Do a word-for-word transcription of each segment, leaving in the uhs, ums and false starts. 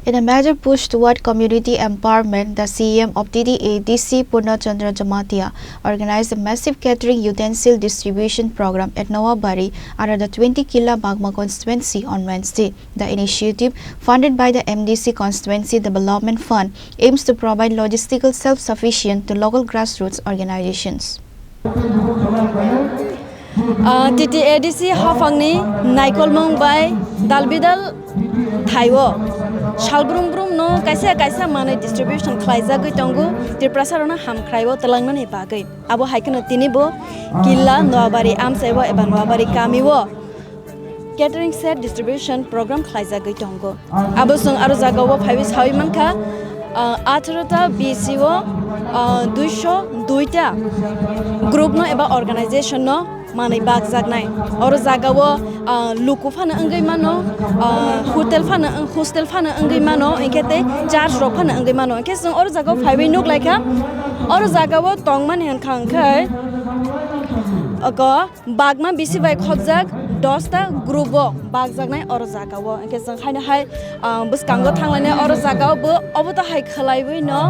In a major push toward community empowerment, the C E M of T T A D C Purna Chandra Jamatia organized a massive catering utensil distribution program at Noabari under the twenty Killa Bagma constituency on Wednesday. The initiative, funded by the M D C Constituency Development Fund, aims to provide logistical self-sufficient to local grassroots organizations. Ah, T T A D C haphangni naikolmung bai dalbidal thaio salbrum brumno kaisa kaisa manwi distribution khlaijagwi tongo Tiprasarokno hamkhraio twlangnani bagwi. Abo hai kheno tini bo Killa Noabari amchaio eba Noabari kamio catering set distribution program khlaijagwi tongo. Abo chwng aro jagao phaiwi sawi mankha, ah, atharo ta B C o, ah, duisho dui ta group no eba organization no manwi bakjaknai. Oro jagao, ah, luku phano wngwi mano, ah, hotel phano, hostel phano wngwi mano, hinkhe tei church rok phano wngwi mano. Hinkhe chwng oro jagao phaiwi nuk laikha, oro jagao tongmani hwnkha hwnkhe, ogo, Bagma bisi bai khopjak dos ta group o bakjaknai oro jagao. Hinkhe chwng haino hai, ah, bwskango thanglainai oro jagao bo obo to hai khwlaiwi no,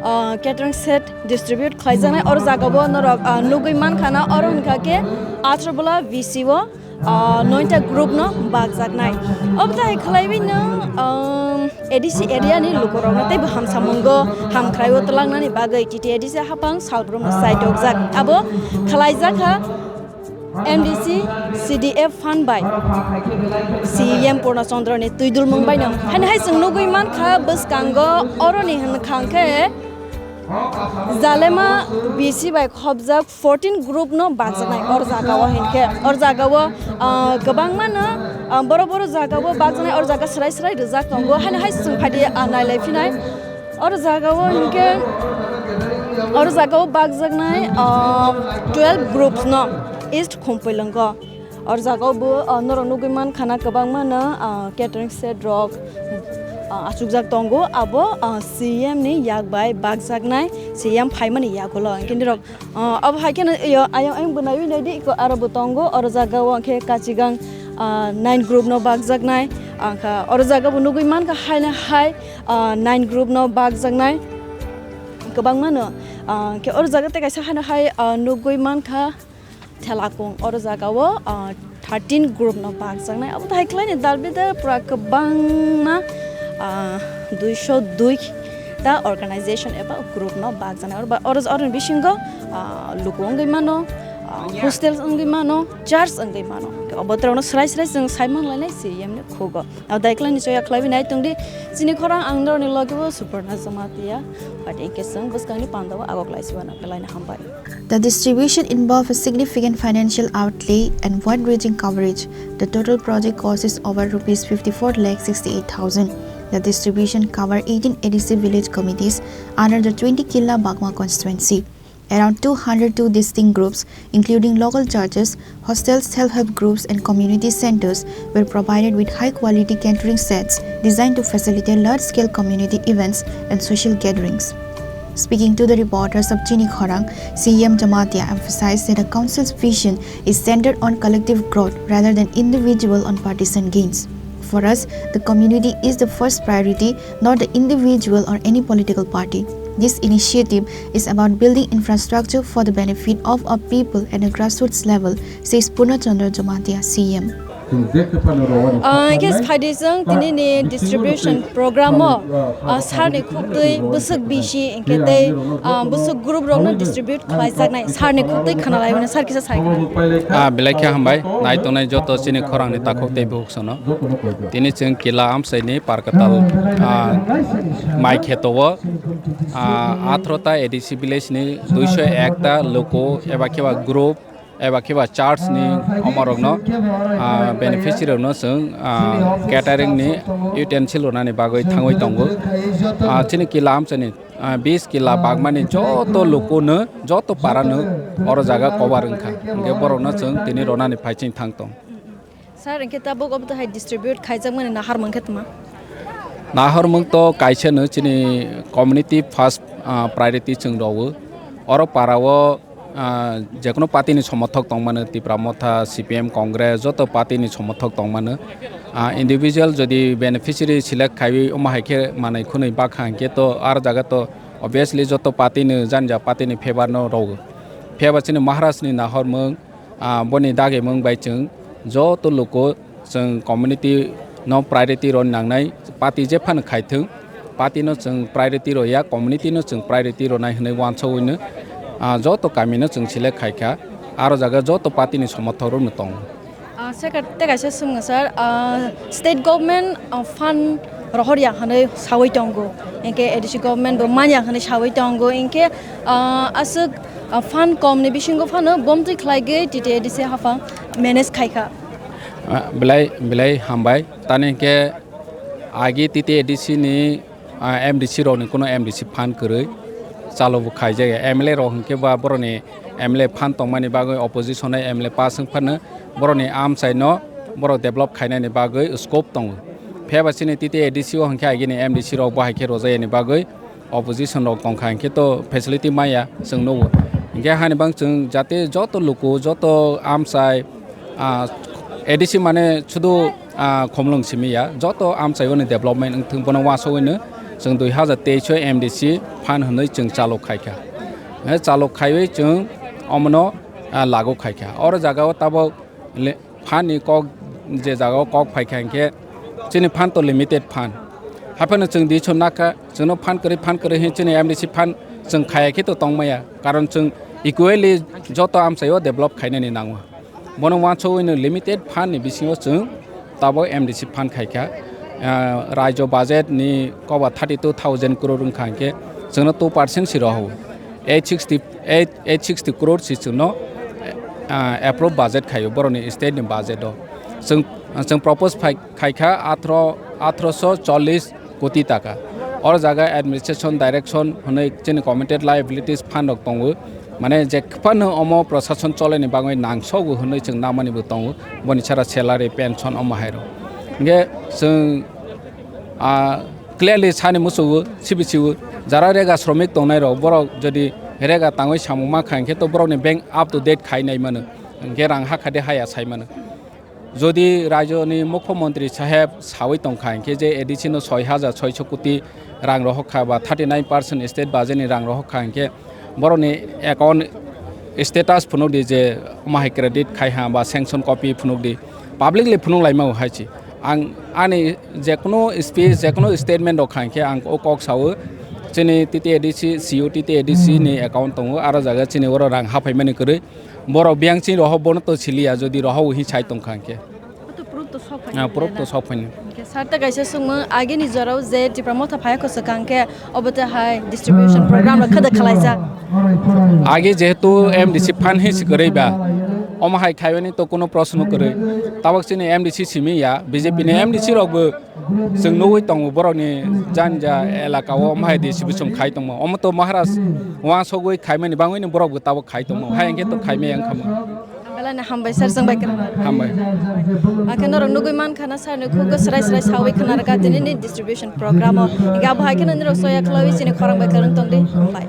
ah, catering set distribute khlaijaknai oro jagao norok, ah, nugwi mankha na oro hinkha khe atharo bola bisi o, ah, noita group no bakjaknai. Obo to hai khwlaiwi no, um, A D C area ni lukurokno teibo hamsamungo hamkhraio twlangnani bagwi T T A D C haphang salbrumno chaitokjak. Abo khwlaijakha M D C C D F fund bai C E M Purna Chandra ni twidulmung baino. Haino hai chwng nugwi mankha bwskango oroni hwnkha hwnkhe Jalema B C bai khopjak fourteen group no bakjaknai or jagao hinkhe or jagao, ah, kwbangma no, ah, boro boro jagao bakjaknai or jaga swrai swrai rijak tongo haino hai chwng phaidi, ah, nailai phinai or jagao hinkhe or jagao bakjaknai, ah, twelve groups no East Khumpui Lwngo. O jaga o bo, ah, norok nugwi mankha na kwbangma no, ah, catering set rok, ah, achukjak tongo, abo, ah, C M ni yak bai bakjaknai, C M phaimani yagulo. Hinkhe norok, ah, abo hai kheno iyo ayang ayang bwnawi naidi iko aro bo tongo, oro jaga o hinkhe kachigang, ah, nine group no bakjaknai, angkha oro jaga bo nugwi mankha haino hai, ah, nine group no bakjaknai kwbangma no, ah, hinkhe oro jaga tei kaisa haino hai, ah, nugwi mankha. Thelakung oro jaga o, ah, thirteen group no bakjaknai. Abo to hai khlai ni dalbidal pura kwbangma, ah, duisho dui ta organization eba group no bakjaknai. Oro ba, oro, oro ni bisingo, ah, luku wngwi mano, ah, hostel wngwi mano, church wngwi mano. Obo borok no swrai swrai chwng sai man lainai C E M ni khugo. Abo daiklai ni choya khlaiwi nai tongdi, chini khorang ang norokni logi o Suparna Jamatia, but hinkhe chwng bwskangni pandao agok laisi uanw, belai no hambai. The distribution involved a significant financial outlay and wide-ranging coverage. The total project cost is over rupees fifty-four lakh sixty-eight thousand. The distribution covered eighteen A D C village committees under the twenty Killa Bagma constituency. Around two hundred two distinct groups, including local churches, hostels, self-help groups, and community centers, were provided with high-quality catering sets designed to facilitate large-scale community events and social gatherings. Speaking to the reporters of Chini Khorang, C E M Jamatia emphasized that the council's vision is centered on collective growth rather than individual or partisan gains. For us, the community is the first priority, not the individual or any political party. This initiative is about building infrastructure for the benefit of our people at a grassroots level, says Purna Chandra Jamatia, C E M. Ah, hinkhe phaidi chwng tini ni distribution program o, ah, sir ni khuktwi bwswk bisi hinkhe tei, ah, bwswk group rok no distribute khlaijaknai sir ni khuktwi khna laimani sir kisa sai. Ah, belai khe hambai nai tongnai joto chini khorang ni takhuk tei bukhuk sono. Tini chwng Killa amchai ni Parkatal, ah, mai kheto o, ah, atharo ta A D C village ni duisho ek ta luku eba khe ba group eba khe ba church ni omo rok no, ah, beneficiary rok no chwng, ah, catering ni utensil rwnani bagwi thangwi tongo. Ah, chini Killa amchai ni, ah, bis Killa bagmani joto luku no, joto para no oro jaga cover wngkha. Hinkhe borok no chwng tini rwnani phaiching thang tong. Sir, hinkhe tabuk obo to hai distribute khaijakmani naharmung khe tma? Naharmung to kaisa no chini community first, ah, priority chwng rwo. Oro para o ah, jekono party ni somothok tongmano, Tipra Motha, C P M, Congress, joto party ni somothok tongmano. Ah, individual jodi beneficiary select khaiwi omo hai khe manai khunui bakha hinkhe to ar jaga to obviously joto party ni janja party ni favour no rw. Phiya ba chini Maharaj ni nahormung, ah, boni dagimung bai chwng joto luku chwng community no priority rw nangnai, party jephano khaithwng, party no chwng priority rw ya, community no chwng priority rwnai hwnwi uansugwino, ah, joto kami no chwng select khaikha, aro jaga joto party ni somothok rokno tongo. Ah, sir, tei kaisa swngno, sir, ah, state government, ah, fund rohor ya hwnwi sawi tongo, hinkhe A D C government bo manya hwnwi sawi tongo, hinkhe, ah, aswk, ah, fund kom ni bisingo phano bomtwi khlaigwi T T A D C haphang manage khaikha. Ah, belai, belai hambai. Tani hinkhe agi T T A D C ni, ah, M D C rokni kuno M D C fund kwrwi chalo bo khaijak ya. M L A rok hinkhe ba borokni M L A fund tongmani bagwi opposition hai M L A pass wng phano borokni amchaino borok develop khainani bagwi scope tongo. Phiya ba chini T T A D C o hinkhe agini M D C rok bo hai khe rwjakya ni bagwi opposition rok tongkha hinkhe to facility maya chwng nugo. Hinkhe hani bang chwng jate joto luku, joto amchai, ah, A D C mane sudu, ah, Khumulwng simi ya, joto amchai oni development wngthung bono uansugwino chwng dui hazar teis o M D C fund hwnwi chwng chalok khaikha. Eh, chalok khaiwi chwng omono, ah, lagu khaikha. Oro jagao tabok le-, fund ni kok je jagao kok phaikha hinkhe chini fund to limited fund. Haphano chwng decision nakha, chwngno fund kwrwi, fund kwrwi hin chini M D C fund chwng khaya khe to tongmaya. Karon chwng equally joto amchaio develop khainani nango. Bono uansugwino limited fund ni bisingo chwng tabok M D C fund khaikha. Ah, raijo budget ni koba thirty two thousand crore wngkha hinkhe chwngno two percent si rohor. Eight sixty, eight, eight sixty crore si chwngno, ah, approve budget khaio borokni state ni budget o. Chwng, chwng propose phai-, khaikha athro, athroso chollish koti taka. Oro jaga administration direction hwnwi chini committed liabilities fund rok tongo. Mane je phano omo prosason choleni bagwi nangsogo hwnwi chwng namani bo tongo. Boni sara salary, pension omo hai rok. Hinkhe chwng, ah, clearly sani muchungo, sibi siwo, jara rega sromik tongnai rok, borok jodi rega tangwi samung mankha hinkhe to borokni bank up to date khai nai mano, hinkhe rang hakha de haya sai mano. Jodi rajyoni mukhyamantri saheb sawi tongkha hinkhe je A D C no soi hajar soiso koti rang rohorkha ba thirty nine percent state budget ni rang rohorkha hinkhe borokni account status phunukdi je omo hai credit khai ha ba sanction copy phunukdi, publicly phunuk laima hai se. Ang ani jekono speech, jekono statement rok khai khe ang o kok sao, chini T T A D C, C O T T A D C ni account tongo, aro jaga chini oro rang haphaimani kwrwi. Borok biyang chini rohor bono to siliya, jodi rohor hin sai tongkha hinkhe. Oto proof to sok phaini Ah, proof to na? Sok phaini. Hinkhe sir ta kaisa sungmung, agini jorao je Tipra Motha phai kho swkang khe obo te hai distribution program rok khada khalaijak. Age jehetu M D C fund hin se kwrwi ba, omo hai khaiyani to kuno proshno kwrwi. Tabok chini M D C simi ya, B J P ni M D C rok bo chwng nugwi tongo borokni janja elaka o omo hai distribution khai tongmo. Omo to Maharaj uansugwi khaimani bangwi ni borok bo tabok khai tongmo. Hai hinkhe to khaimaya wngkha mo. Belai no hambai sir, chwng bai kwrwng. Hambai. Akhe norok nugwi mankha na sir ni khuk srai srai sawi khna rwkha tini ni distribution program o. Hinkhe abo hai kheno norok soya khwlawi chini khorang bai kwrwng tongdi. Hambai.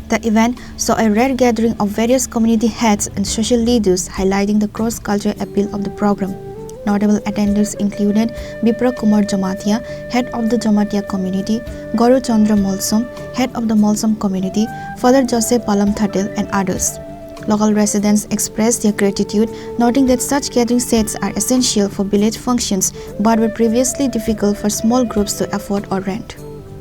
The event saw a rare gathering of various community heads and social leaders highlighting the cross-cultural appeal of the program. Notable attendees included Bipra Kumar Jamatia, head of the Jamatia community, Gauru Chandra Molsom, head of the Molsom community, Father Joseph Palamthatil, and others. Local residents expressed their gratitude, noting that such gathering sets are essential for village functions but were previously difficult for small groups to afford or rent.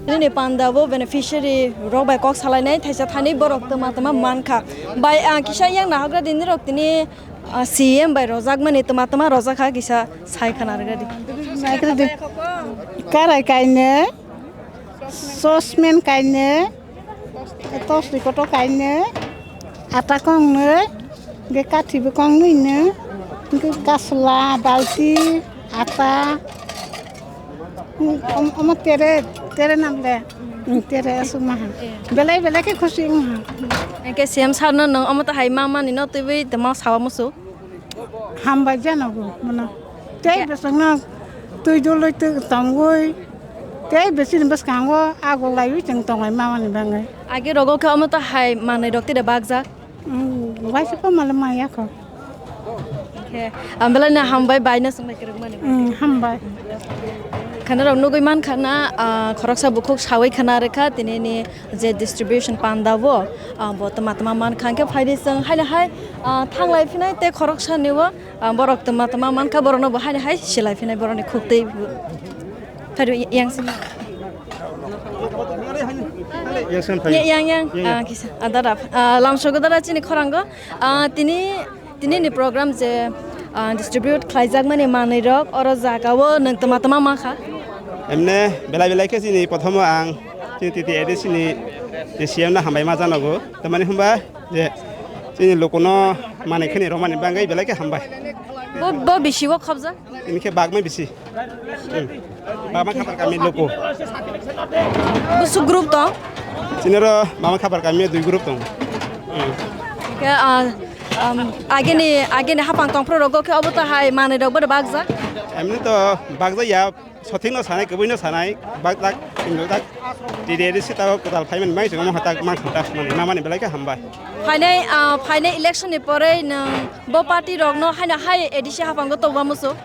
Nini panda bo beneficiary rok bai kok salainai thaisa thani borok twma twma mankha. Bai, ah, kisa yang nahogra dini rok tini, ah, C M bai rojak mani twma twma rojak kha kisa sai khana rwgadi. Karai kainwi, sosmen kainwi, tosri koto kainwi, ata kongnwi, ge kathi bo kongnwi no, ge kasla, balti, ata, Om-, omo tere, tere nam le. Mm, tere asuk maha. Eh. Belai belai khe khusi wng ha. Enke C M sir no nwng omo to hai ma mani no twiwi tongma sawa musu. Hambai jano bo mono. Tei Ya. Besong no twi dulwi twi tongwi. Tei besi ni bwskango ago laiwi chwng tongai ma mani bangwi. Age rogo khe omo to hai manwi rok tide bakjak. Mm, Waisa ko mala maya ko. Khe, ah, belai no hambai bai no swngnai kwrwngmani. Hmm, hambai. Khana rok nugui man khana, ah, khoroksa bukhuk sawi khana rekha tini ni je distribution panda bo, ah, bo tama tama man kha. Hwnkhe phaidi chwng haino hai, ah, thanglai phinai tei khoroksa ni o, ah, borok tama tama man kha, borok no bo haino hai silai phinai borok ni khuk tei. Phaidu yang sini. Yang sini phai. Yang, yang, yang. Yang, yang. Ah, kisa. Ah, dada. Ah, lamsogo dada chini khorango. Ah, tini, tini ni program je, ah, distribute khlaijak mani manwi rok oro jaga o nwng tama tama ma kha. Emne belai belai khe chini prothomo ang chini T T A D C ni, ni C M no hambai ma janogo. Tamani hwnba je chini lukuno manwi khani romani bangwi belai khe hambai. Bo, bo bisi o khobjak? Ini khe bagmai bisi. Hmm. Bama khapar kami luku. Busu group tong? Chini ro bama khapar kami dui group tong. Hmm. Khe, ah, um, agini, agini hapang tongphro rogo khe obo to hai manwi rok bo bagja? Emni to bagja ya, sothik no sanai, kwbwi no sanai, bag tak, ingo tak. T T A D C ta kwtal phaiman mai chungo hatak mang khata mani, mamani belai khe hambai. Phainai, ah, phainai election ni pore nwng bo party rok no haino hai A D C hapang go tongba musu?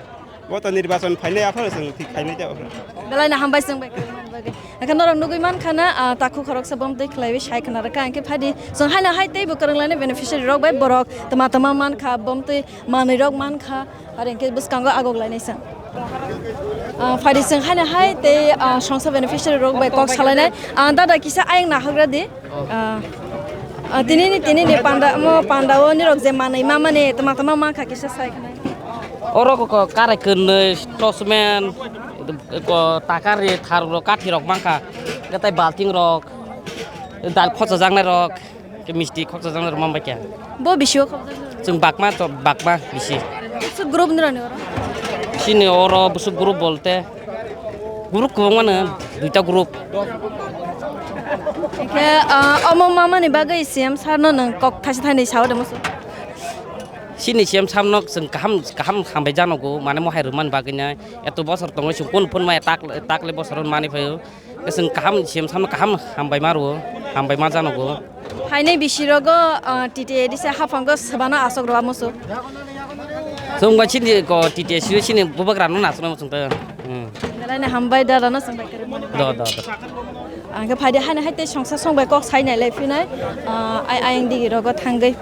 Bo to nirbachon phainai aphano chwng thik phainai ta aphano. Belai no hambai chwng bai kwrwngmani bagwi. Hwnkhe norok nugui man khana, ah, takhu khoroksa bom twi khlaiwi sai khna rwkha, hwnkhe phaidi chwng haino hai teibo kwrwnglainai beneficiary rok bai borok tama tama man kha, bom twi manwi rok man kha, aro hwnkhe bwskango agok lainai chwng. Ah, phaidi chwng haino hai tei, ah, songsa beneficiary rok bai kok salainai. Ah, dada kisa ayang nahargra di. Ah, ah, tini ni, tini ni panda, mo panda o nirok je manwi ma mani tama tama ma kha kisa sai khna. Oro ko, ko karai kwnwi, tosmen, ko takar ri, thar rok, kathi rok mankha, tei balting rok, dal khoksa jaknai rok, misti khoksa jaknai rok man bai kha. Bo bisi o khobjak? Chwng bakma to, bakma bisi. Busuk group ni rani oro? Chini oro busuk group bolte group kwbangma no, duita group. Khe, ah, omo mamani bagwi C M sir no nwng kok thaisa thainwi sao de musu? Chini C M sir no chwng kaham, kaham hambai janogo, mane mo hai rwmani bagwi no. Eto bosor tongwi chwng kun phunma tak, takle bosor hwnmani phaio. Chwng kaham C M sir no kaham hambai ma rwo, hambai ma janogo. Phainai bisi rogo, ah, T T A D C haphango swbano aswk rwa musu. Chwng bai chini ko T T A C chini bubagra no nasuknai muchung ta. Hmm. Belai no hambai dada no chwng bai kwrwngmani. Do, do, do. Ang khe phaidi haino hai tei songsa song bai kok sai nai lai phinai, ah, ai, ayang digi rogo thangwi.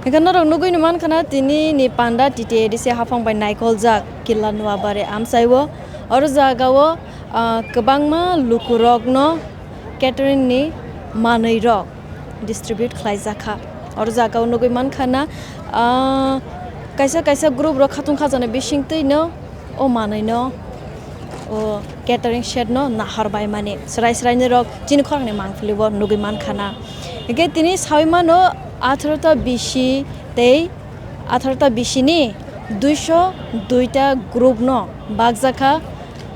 Hingke norok nugui no mankha na, tini ni panda T T A D C haphang bai naikoljak Killa Nuabari amchai o, Oro jagao, ah, kwbangma lukurokno catering ni manwirok distribute khlaijakha. Oro jagao nugwi mankha na, ah, kaisa kaisa group rok khatung khajana bisingtwino o manwino, o catering shed no nahar bai mani. Swrai swraini rok chini khorangni mangpili bo nugwi mankha na. Hingke tini sawi mano atharo ta bisi tei atharo ta bisi ni duiso dui ta group no bakjakha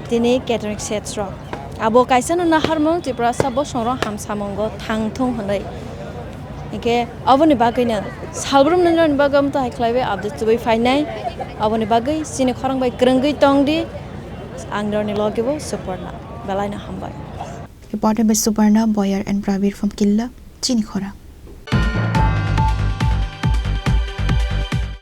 tini catering sets rok. Abo kaisa no naharmung Tiprasa bosong rok hamsamungo thangthung hwnwi. Hingke aboni bagwino salbrum nini bagwi amtahai khlaiwi update tubui phainai. Aboni bagwi chini khorang bai kwrwngwi tongdi. Ang norni logi bo Suparna. Belai no hambai. Reporter by Suparna, Boyer and Prabir from Killa, chini khorang.